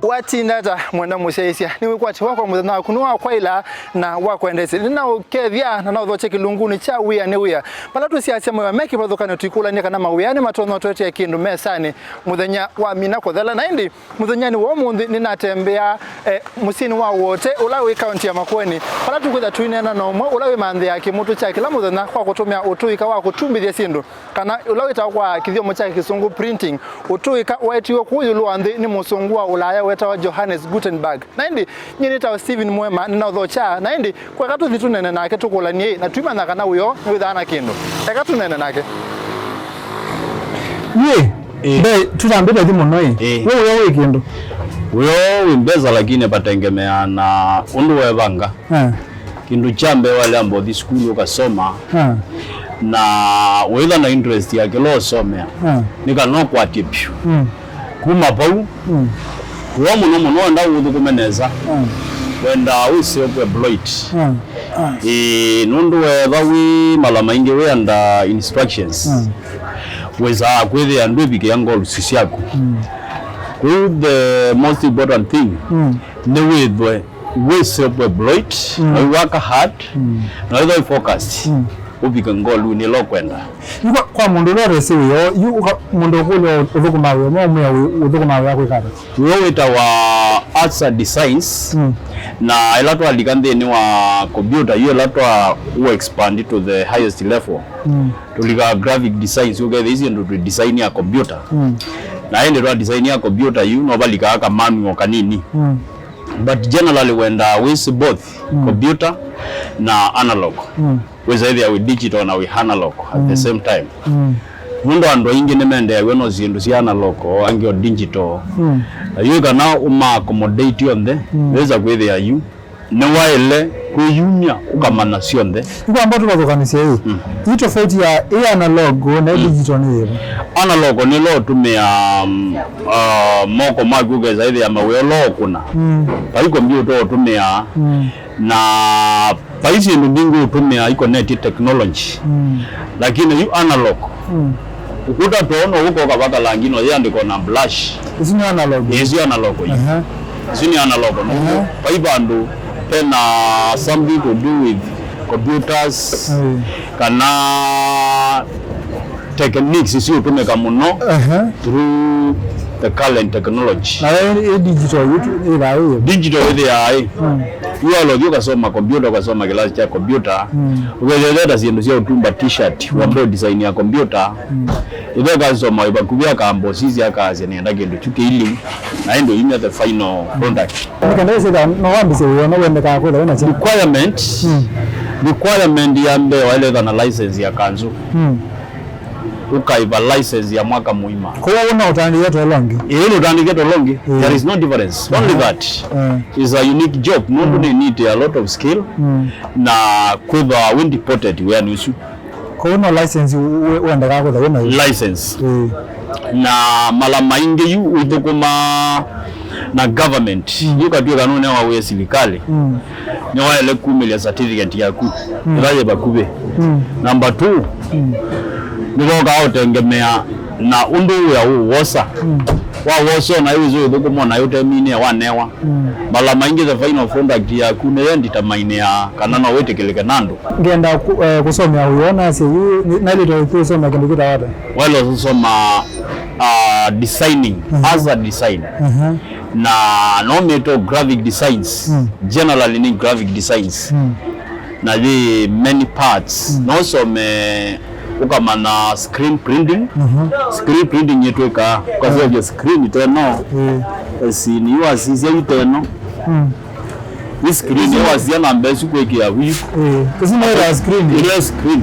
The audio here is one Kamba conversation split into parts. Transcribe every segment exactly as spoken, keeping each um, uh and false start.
Watinda ata, mwenda mũsyaĩĩsya? Nĩwĩkwatya wakwa mũthenya waku nĩ wa kwaĩla na wa kwendeesya. Nĩnaũkethya na naũthokya kĩlungunĩ kya wĩa nĩ wĩa. Vala tũsiasya mawĩa me kĩvathũkany'o, tũikũlany'a kana mawĩa nĩmatonya ũtũetee kĩndũ mesanĩ mũthenya wamina kũthela. Na ĩndĩ mũthenyanĩ wa ũmũnthĩ nĩnatembeaa, eh, mũsyĩnĩ wa Wote, ũla wĩ kaũntĩ ya Makueni, vala tũkwĩtha tũineena na ũmwe ũla wĩmanthĩaa kĩmũtũ kya kĩla mũthenya kwa kũtũmĩa ũtũĩka wa kũtumbĩthya syĩndũ, kana ũla wĩtawa kwa kĩthyomo kya Kĩsũngũ printing, ũtũĩka waetiwe kũu ĩũlũ wa nthĩ nĩ mũsũngũ wa Ũlaya wetawa Johannes Gutenberg. Na ĩndĩ, nyie nĩtawa Stephen Mwema, nĩnaũthokyaa, na ĩndĩ, kweka tũthi tũneene nake tũkũlany'e, na twĩmanya kana wĩoo nĩwĩthaa na kĩndũ. Eka tũneene nake. Yĩ, ĩ, mbe, tũtambĩte thi mũno ĩ. Ĩ. We wĩoo wĩ kĩndũ? Wĩoo wĩ mbesa, lakini vatengemeaa na ũndũ wevanga. Eh. Kĩndũ kya mbee, walea mbothi sukulu ũkasoma, ah, na wĩtha na interest ya kĩla ũsomea, ah, nĩ kana ũkwatye vyũ. Mm. Kuma vau, mm, wĩoo mũno mũno wenda ũthũkũme nesa, ah, wenda wĩ self employed. Ah. Ah. Ĩĩ, nũndũ wetha wĩ mala maingĩ wĩ under instructions, ah, wĩsaa kwĩthĩa ndwĩvikĩa goals syaku. Mm. Kwoou the most important thing, mm, nĩ wĩthwe wĩ self employed, mm, na wĩ work hard, mm, na wĩthwa wĩ focused, mm, ũvike ngolunĩ ĩla ũkwenda. Yu kwa, kwa mũndũ ũla ũtesĩ wĩoo, yu ũka-, mũndũ ũkũlya ũthũkũmaa wĩoo, no ũmwĩa wĩ-, ũthũkũmaa wĩoo kwĩka ata? Wĩoo wĩtawa arts and designs, mm, na ĩla twalika nthĩnĩ wa computer, yu ĩla twa expand to the highest level. Mm. Tũlika graphic designs, ũkethĩa isi ndũ twĩ design ya computer. Mm. Na ĩndĩ twa design ya computer yu, no valikaa ka manual kanini. Mm. But generally wenda wĩsĩ both, mm, computer na analog. Mm. Wĩsa ĩthĩa wĩ digital na wĩ analog at the, mm, same time. Mm. Nũndũ andũ aingĩ nĩmendeew'a no syĩndũ sya analog, o angĩ o digital. Mm. Na yu kana ũma accommodate onthe, mm, wĩsa kwĩthĩa yu nĩwaĩle kwĩyumya ũkamanya syonthe. Nĩkwamba tũvathũkanĩsye ĩ. Mm. Ĩ tofauti ya ĩ analog na ĩ, mm, digital nĩ yĩva? Analog nĩla ũtũmĩa, um, uh, moko maku ũkesa ĩthĩa mawĩa ũla ũkũna. Mm. Vai kombiũta ũtũmĩa. Mm. Na vai syĩndũ mbingĩ ũtũmĩa ikonetye technology. Mm. Lakini yu analog, mm, ũkuta too no ũkoka vaka langi no yĩandĩkwa na brush. Isu nĩ analog. Ĩsu analog yu. Aha. Isu nĩ analog. Aha. Vai vandũ pena something to do with computers, mm, kana techniques isu ũtũmĩka mũno, aha, through the current technology. Na ĩ, ĩ digital yu ĩthaa ĩ? Digital ĩthĩaa ĩ. Mm. Yu walothi ũkasoma computer, ũkasoma kĩlasi kya computer, mm, ũkethetheta syĩndũ sya ũtumba t-shirt, mm, wambo design ya computer. Mm. Ĩthe ũkasoma wĩ vakuvĩ akambosis akasya nĩenda kĩndũ kyu kĩilyĩ, na ĩndĩ ũyumya the final product. Nĩ kana ĩsĩtha no wambĩsye wĩoo no wendekaa kwĩtha wĩna kya? Requirement, mm, requirement ya mbee waĩle na license ya kanzũ. Mm. Ũkaĩva license ya mwaka mũima. Kwoou no ũtandĩke tolo ũngĩ? Ĩĩ, nũtandĩke tolo ũngĩ. Mm. There is no difference. Only, mm-hmm, that, mm, is a unique job. Nũndũ, mm, nĩ need a lot of skill, mm, na kwĩthwa wĩ deported wĩanĩ ũsu. Kwoou no license ũ-, ũ-, wendekaa kwĩtha wĩ nayo? License. Ĩĩ. Na mala maingĩ yu ũithũkũma na government, mm, yu katw'ĩka nũnewa wĩa silikalĩ, mm, nĩwaĩle kumĩlya certificate yaku, mm, ĩla yĩ vakuvĩ. Mm. Number two, mm, nĩvokaa ũtengemea na ũndũ wĩa ũwosa. Mm. Wawosa naĩ wĩsĩ ũithũkũma naĩ ũteminĩe wanewa. Mm. Mala maingĩ the final product yaku nĩyo determineaa kana no wĩtĩkĩlĩke na andũ. Ngenda kũ-, eh, kũsomea ũyũ, nasye yu, nĩ-, naĩlĩte kũsomea kĩndũ kĩtawa ata? Waĩle ũsoma, uh, designing, mhm, as a design. Mhm. Na no mĩtwe graphic designs. Mm. Generally nĩ graphic designs. Mm. Na yĩ many parts. Mm. No some ũkamanya screen printing. Mhm. Screen printing ĩtwĩkaa, ũkaseũvya screen teno. Mm. Ĩsini yu wasisya yu teno. Mm. Ĩ screen yu wasisya namba ĩsu kwĩkĩa vu. Mm. Ĩsu nĩ ĩla screen. Ĩla screen.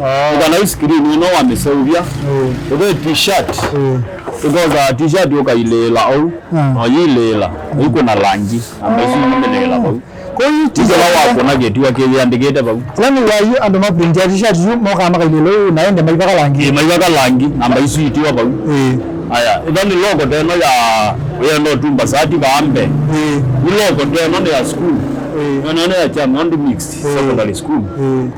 Ah. Ũkana yu screen ĩno wamĩseũvya. Mm. Ũthe t-shirt. Mm. Ũkosa t-shirt ũkailĩĩla au. Mm. Na ũyĩilĩĩla. Ĩkũna langi. Namba ĩsu ĩmĩlĩĩla vau. Kwoou yu t-shirt ĩla wakũna kĩtiwa kĩyĩandĩkĩte vau. Ĩla nĩ wa yu andũ maprintia t-shirt yu mokaa makailĩĩla ũu na ende maivaka langi. Ĩ, maivaka langi, namba isu itiwa vau. Ĩ. Aya, ĩla nĩ logo teno ya wĩenda ũtumba sati vaa mbee. Ĩ. Ĩ logo teno nĩ ya school. Ĩ. Ĩno nĩ ya Chang'ondu Mixed, ĩ, Secondary School. Ĩ.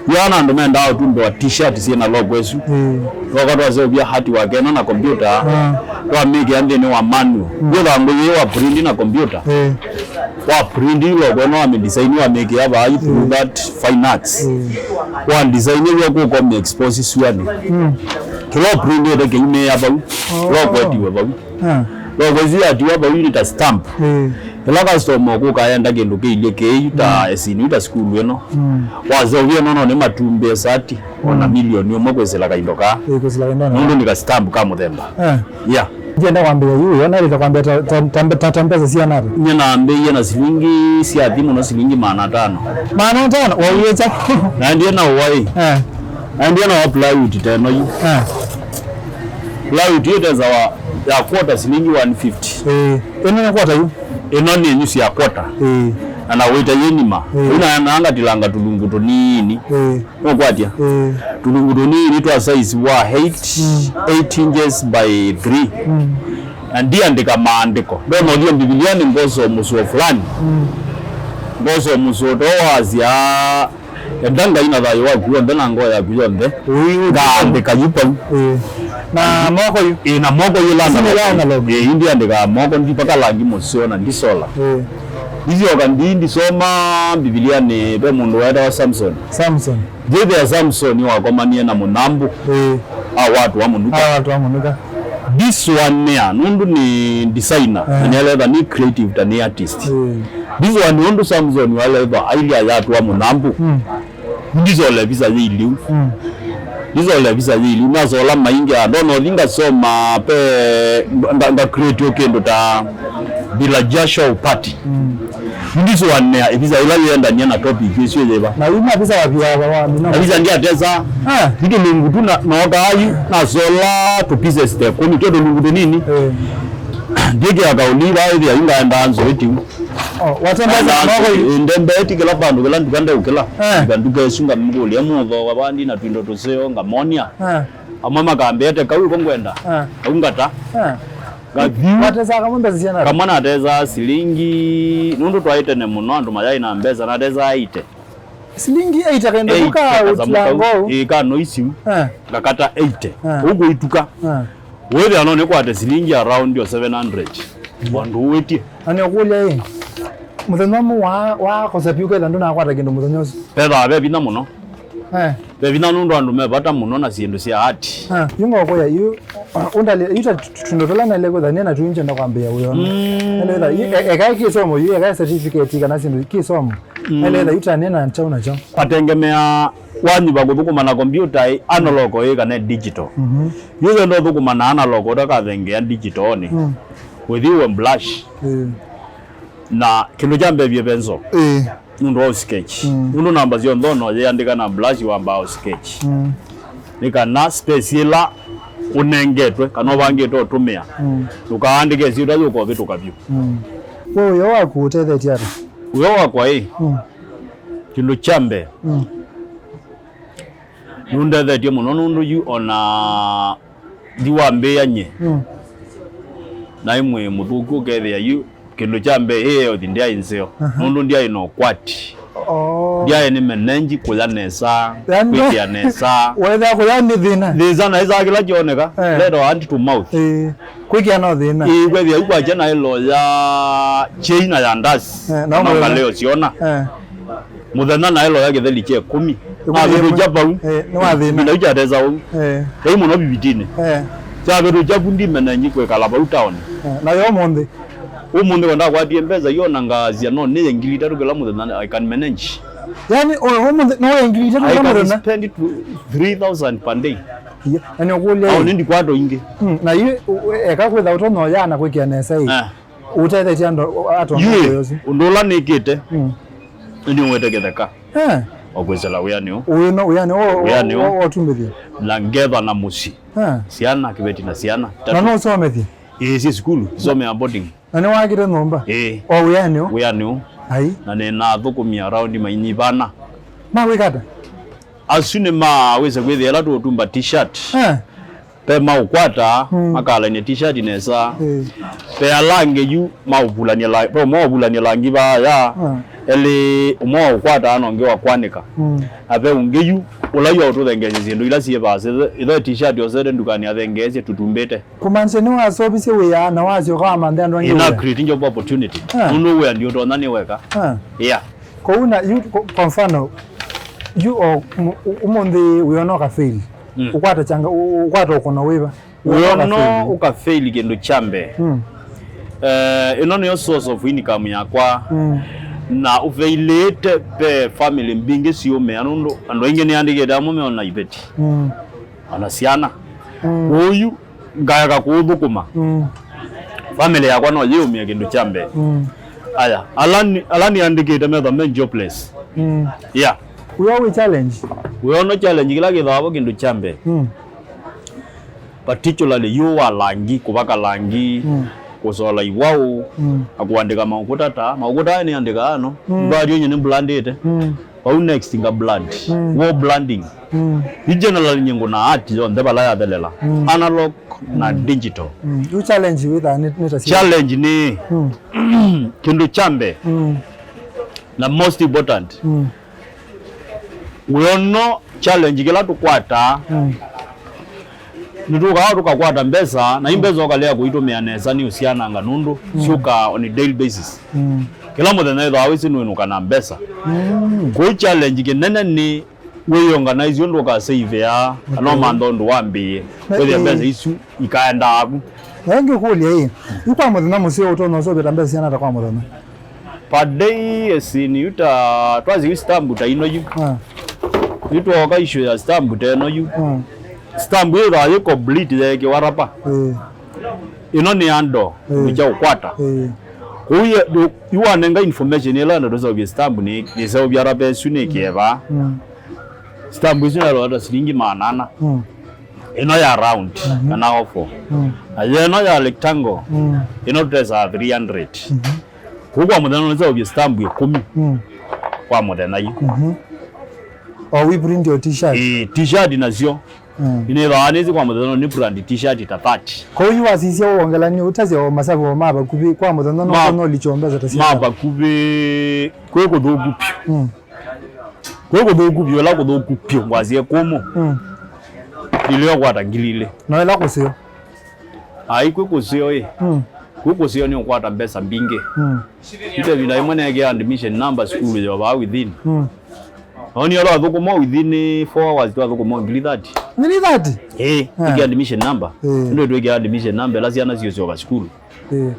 Yu ana andũ mendaa ũtumbĩwa t-shirt syĩ na logo ĩsu. Ĩĩ. Twoka twaseũvya artwork ĩno na computer, ah, twamĩkĩa nthĩnĩ wa manual. Mm. Wĩthaa ngũyũ ĩĩ wa print na computer. Ĩĩ. Wa print logo ĩno, wamĩ design, wamĩkĩa vaa yu through, mm, that fine arts. Mm. Wa design ĩyo kũkomya expose suani. Mm. Kĩla ũprintĩte kĩumĩĩa vau. Oh. Logo ĩtiwe vau. Ah. Logo ĩsu yatiwa vau yu nĩ ta stamp. Mm. Ĩla customer ũkũka enda kĩndũ kĩilye kĩĩ yu ta, mm, esini yu ta sukulu ĩno. Mm. Waseũvya ĩno no nĩ matumbĩe sati, ona, mm, milioni ũmwe kwĩsĩla kaindo kaa. Ĩĩ, kwĩsĩla kaindo nũndũ nĩ ka stamp ka mũthemba. Eh. Yeah. Ndienda kwambĩĩa yu, yo nalĩte kwambĩa ta, ta, ta, ta, ta mbesa siana ata? Nye nambĩĩie na silingi syathi mũno, silingi maana atano. Maana atano? Wauĩkya? Naendie na ũwai. Eh. Naendie na wa plywood teno yu. Eh. Plywood ĩtesawa ya quarter silingi one fifty. Eh. Ĩno nĩ quarter yu? Ĩno nĩ nyusi ya quarter. Eh. Na nawĩte yĩ nima. Eh. Ĩu na, na ngatilanga tũlungu tũnini. Eh. Nũkwatya? Ĩĩ. Tũlungu tũnini twa size wa eight, mm, eight inches by three. Mm. Na ndiandĩka maandĩko. Ndona ũthiĩ Mbivilianĩ, ngosa mũsũo fulani. Mm. Ngosa mũsũo to wasya, enda Ngai na thayũ waku w'onthe na ngoo yaku yonthe. Ĩĩ, ĩĩ. Ngaandĩka yu vau. Ĩĩ. Na moko yu? Ĩĩ, na moko yu la. Ici nĩ la analog. Ĩĩ, yu ndiandĩkaa moko, ndipaka langi mũseo na ndisola. Ĩĩ. Ndisyoka ndi, ndisoma Mbivilianĩ, ve mũndũ wetawa Samson. Samson. Jethĩa Samson wakomanie na mũnambũ. Ĩĩ. Awatwa mũnuka. Awatwa mũnuka. This one nĩa, nũndũ nĩ designer, eh, na nĩaletha nĩ creative ta nĩ artist. Ĩĩ. This one nũndũ Samson waletha ailya yatwa mũnambũ. Mm. Ndisole visa yĩ iliu. Mm. Ndisole visa yĩ iliu. Nasola maingi, ndona ũthi ngasoma pe, nga, nga create o kĩndũ ta Bila Jasho Party. Mm. Ndisũanĩa ĩvisa ĩla yĩendanie na topic ĩsu yĩva. Na yu mavisa wavia vawani, no? Mavisa ndiatesa. Ah. Yu tũlungu tu na, nookaa yu, nasola tũ pieces ta ĩkũmi, tũ tũlungu tũnini. Eh. Ndiĩkĩa kaũli vaa ĩthĩa yu ngaendaa nzũĩ tiũ. Oh, watembea na moko yu? Ndembeti kĩla vandũ kĩla nduka ndeũkĩla. Eh. Nduka, nduka ĩsu ngamũkũlya mũtho wa vandi na twindo tũseo ngamonia. Eh. Amwe makambĩa te kau ĩko ngwenda. Eh. Kau ngata. Eh. Ngathiu. Watesaa kamwe mbesa siana? Kamwe natesaa silingi, nũndũ twaĩ tene mũno, andũ mayaĩ na mbesa, natesaa eighty. Silingi eighty kaĩndũ kau ka ũtilango ũu? Ĩĩ, ka noisiu. Eh. Ngakata eighty. Eh. Ũkũituka. Eh. Wĩthĩa no nĩkwate silingi around yo seven hundred. Vandũ ũwĩtie. Na nĩũkũlya ĩ, mũthenya ũmwe wa, wakosa vyũ ketha ndũnakwata kĩndũ mũthenya ũsu? Vethaa ve vinya mũno. Eh. Ve vinya nũndũ andũ me vata mũno na syĩndũ sya art. Eh, yu ngokũya, yu, ũndalĩ, yu ta tũndũ tũla naĩle kwĩthania na tũinje na kwambĩĩa wĩona. Mm. Naĩle kwĩtha, yu, e-, eka kĩsomo, yu, eka certificate kana syĩndũ kĩsomo. Mm. Naĩle kwĩtha, yu ta nĩ na kyaũ na kyaũ. Atengemea wanyuva kũthũkũma na kombiũta ĩ, analog ĩ kana digital. Mhm. Yu wenda ũthũkũma na analog ũtakathengeea digital nĩ. Mm. Wĩthiwe brush. Mm. Na kĩndũ kya mbee vyĩ pencil. Ĩĩ. Nũndũ wa sketch. Mm. Nũndũ namba syonthe no yĩandĩka na brush wamba sketch. Mm. Nĩ kana space ĩla ũnengetwe kana ũvangĩte ũtũmĩa. Mm. Ndũkaandĩke syĩtwa yũka ũvĩtũka vyũ. Mm. We ũyo waku ũtethetye ata? Ũyo wakwa ĩ. Mm. Kĩndũ kya mbee. Mm. Nũndethetye mũno nũndũ yu ona Ndi wambĩĩa nyie. Mm. Naĩ mwĩĩ mũthũku ũkethĩa yu kĩndũ kya mbee ĩ health ndyaĩ nzeo. Aha. Nũndũ ndyaĩ na ũkwati. Oh. Ndyaĩ nĩ manage kũya nesa, yani, kwĩkĩa nesa. Wetha kũya nĩ thĩna. Thĩna na ĩsaa kĩla kyoneka, eh, leta hand to mouth. Eh. Kwĩkĩa no thĩna. Ĩĩ, kwethĩa yu kwakya naĩ loya kyei na ya ndasi. Eh, no kana mũthenya. Ngaleo siona. Eh. Mũthenya naĩ loya kĩtheli kya ĩkũmi. Ĩkũmi na ĩmwe. Navĩtũkya vau. Eh, nĩwathĩna. Ĩvinda yu kyatesa vau. Eh. Vai mũno vivitinĩ. Eh. Kyavĩtũkya vu ndimena nyi kwĩkala vau taoni. Eh, nayo ũmũnthĩ? Ũmũnthĩ we ndakwatie mbesa io na ngaasya no nĩye ngili itatũ kĩla mũthenya, I can manage. Yani, ũ-, ũmũnthĩ no ye ngili itatũ kĩla mũthenya? I can spend to three thousand per day. Yeah, na nĩũkũlya. Au ĩ, nĩ ndikwata ingĩ. Mm, na yu, ũ-, eka kwĩtha ũtonya ũyana kwĩkĩa nesa ĩ. Eh. Ũtethetye andũ atwa. Yu ĩ, ũndũ ũla nĩkĩte, mm, nĩnĩũĩte kĩtheka. Eh. O kwĩsĩla wĩanĩ ũũ. Ũyũ no wĩanĩ ũũ, wĩanĩ ũũ, ũũ, ũtumbĩthie. Na ngetha na mũsyĩ. Eh. Syana, kĩveti na syana. Na no ũsomethye? Ĩĩ, syĩ sukulu, isomea boarding. Na nĩwakĩte nyũmba? Ĩĩ. O wĩanĩ ũũ? Wĩanĩ ũũ. Ai. Na nĩna athũkũmi around mainyivana. Ma wĩka ata? Asu nĩ ma wĩse kwĩthĩa ĩla tũũtumba t-shirt. Eh. Ve maũkwata, mm, makalany'a t-shirt nesa. Eh. Ve ala angĩ yu maũvulany'a la-, ve ũmwe waũvulany'a langi vaya. Ah. Elĩ, ũmwe wa ũkwataa na ũngĩ wa kwanĩka. Mm. Na ve ũngĩ yu, ũla yu wa ũtũthengeesya syĩndũ ila syĩ vaasa. Ĩtho, ĩtho t-shirt osete ndukanĩ athengeesye tũtumbĩte. Kũmaanisya nĩwaseũvisye wĩa na wasyoka wamanthe andũ angĩ wĩa? Ĩna create job opportunity. Ah. Nũndũ wĩa ndiũtonya nĩ weka. Ah. Yeah. Kwoou na yu, kwa, kwa mfano, yu o, mu-, u-, ũmũnthĩ wĩona ũkafail. Mm. Ũkwata changa-, ũ-, ũ-, ũkwata ũkũno wĩva? Wĩona ũkafail. Ũkafail kĩndũ kya mbee. Mm. Eh, ĩno nĩyo source of income yakwa. Mm. Na ũfailĩte ve family mbingĩ siũmĩa nũndũ andũ aingĩ nĩandĩkĩte amwe meona iveti. Mm. Ona syana. Mm. Kwoou ngaeka kũũthũkũma. Mm. Family yakwa no yĩũmĩa kĩndũ kya mbee. Mm. Aya, ala ni-, ala nĩandĩkĩte methwa me jobless. Mm. Yeah. Wĩa wĩ challenge. Wĩona challenge kĩla kĩthawavo kĩndũ kya mbee. Mm. Particularly yu wa langi, kũvaka langi, mm, kũsola iwaũ, mm, na kũandĩka maũkũta taa. Maũkũta aya nĩandĩkaa no. Mm. Value nye nĩ blandĩte. Mm. Vau next nga bland. Mm. Wall blanding. Mm. Yu generally nyie ngũnaa art yonthe vala yathelela. Mm. Analog na, mm, digital. Mm. Yu challenge wĩthaa nĩ, nĩ ta syĩva? Challenge nĩ, mm, kĩndũ kya mbee, mm, na most important. Mm. Wĩono challenge kĩla tũkwataa, mm, nĩtũkaa tũkakwata mbesa, na i mbesa ũkalea kũitũmĩa nesa nĩ ũsyananga nũndũ, mm, syũkaa on a daily basis. Mm. Kĩla mũthenya wĩthĩawa wĩsĩ nũĩnũka na mbesa. Mm. Kwoou challenge kĩnene nĩ wĩorganize ũndũ ũkaseivĩa, kana, okay, ũmantha ũndũ wambĩĩe, na, wĩthĩa, eh, mbesa isu ikaendaa ku. Na ngĩkũlya ĩ, yu kwa mũthenya mũseo ũtonya ũseũvya ta mbesa siana ata kwa mũthenya? Per day, esini, yu ta, twasya yu stamp ta ĩno yu. Ah. Yu twooka issue ya stamp ta ĩno yu. Ah. Stamp ĩyo ĩthaa yĩ complete yeekĩwa rapa. Eh. Ĩno nĩ ando, eh, nĩ kya ũkwata. Eh. Kũu ye, yu, yu wanenga information ĩla enda tũseũvye stamp nĩ, nĩseũvya rapa ĩsu nĩkĩe vaa. Mm. Stamp ĩsu nĩlota silingi maana ana. Mm. Ĩno ya round, mhm, kana oval. Mm. Na yeno ya rectangle, mm, ĩno tũtesaa three hundred. Mhm. Kũu kwa mũthenya nĩseũvye stamp ĩkũmi, mm, kwa mũthenya yu. Mhm. O wĩ print o t-shirt? Ĩĩ, t-shirt nasyo. Mm. Nĩnĩthaa nĩsĩ kwa mũthenya nĩ brand t-shirt ta thirty. Kwoou yu wasisya wongelany'a ũtasya o masavu o ma vakuvĩ kwa mũthenya no, ma, no licho mbesa ta ma syana? Vakuvĩ kwĩ kũthũku vyũ. Mm. Kwĩ kũthũku vyũ, ĩla kũthũku vyũ ngwasye kũmũ. Mm. Ilĩokwata ngili ilĩ. No ĩla kũseo? Ai, kwĩ kũseo ĩ. Mm. Kwĩ kũseo nĩ ũkwata mbesa mbingĩ. Mm. Ite ĩvinda ĩmwe neekĩa admission number sukulu yo vaa within. Mm. Noni ala athũkũma within four hours twathũkũma ngili thirty. Ngili thirty? Ĩĩ, ah, ĩkĩa admission number. Ĩĩ. Ndio twĩkĩa admission number ĩla syana siũsyoka sukulu. Ĩĩ.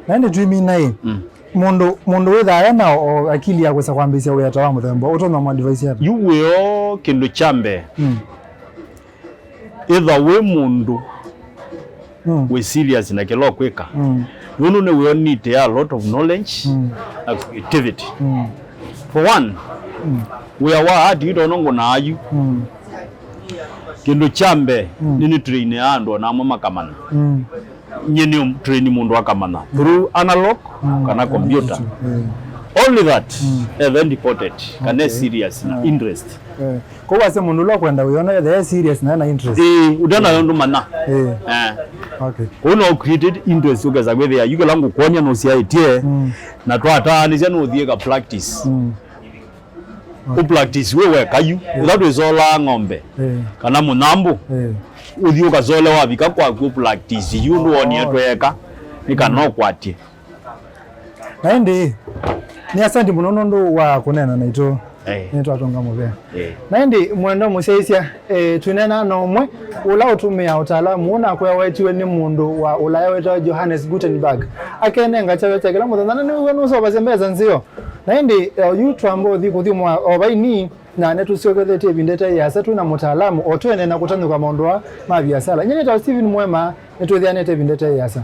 Na ĩndĩ twĩmina ĩ. Mm. Mũndũ, mũndũ wĩthaa ena o akili ya kwĩsa kwambĩĩsya wĩa ta wa mũthemba, ũtonya mũ advise ata? Yu wĩoo kĩndũ kya mbee. Mm. Ĩtha wĩ mũndũ, mm, wĩ serious na kĩla ũkwĩka. Mm. Nũndũ nĩ wĩoo need ya a lot of knowledge, mm, na creativity. Mm. For one, mm, wĩa wa art yu tono ngũnaa yu. Mm. Kĩndũ kya mbee, mm, nĩ, nĩ train ya andũ ona amwe makamanya. Mm. Nyie nĩ train mũndũ akamanya through analog, mm, kana computer. Digital, eh. Only that, mm, ethe devoted, kana, okay, serious na, ah, interest. Eh. Kwoou wasya mũndũ ũla ũkwenda wĩona ethe e serious na ena interest. Ĩĩ, ũtena yo ndũmanya. Eh. Eh. Okay. Kwoou no created interest ũkesa kwĩthĩa yu kĩla ngũkwony'a nũsyaĩtye, mm, na twataanĩsya nũthiĩka practice. Mm. Ũ practice wĩ weka yu. Yeah. Ĩla twĩsolaa ng'ombe, yeah, kana mũnyambũ, yeah, ũthi ũkasole wavika kwaku ũ practice yu ũndũ wonie, oh, tweeka, nĩ kana, mm, ũkwatye. Na ĩndĩ, nĩ asante mũno nũndũ wa kũneena naitũ. Eh. Nĩtwatonga mũvea. Eh. Na ĩndĩ, mwendwa mũsyaĩĩsya, eh, twĩneena na ũmwe ũla ũtũmĩaa ũtaalamu ũũ na akwĩa weetiwe nĩ mũndũ wa Ũlaya wĩtawa Johannes Gutenberg. Akenenga kyaw'o kya kĩla mũthenya, na nĩwĩw'a nũseũvasya mbesa nzeo. Na ĩndĩ, eh, oyu twamba ũthi kũthyũmũa o vaini, na nĩtũsyokethetye ĩvinda ĩte yĩasa twĩ na mũtaalamu, o tũendee na kũtanyũka maũndũ aa ma viasala. Nyie nĩtawa Stephen Mwema, nĩtwĩthĩanĩte ĩvinda ĩte yĩasa.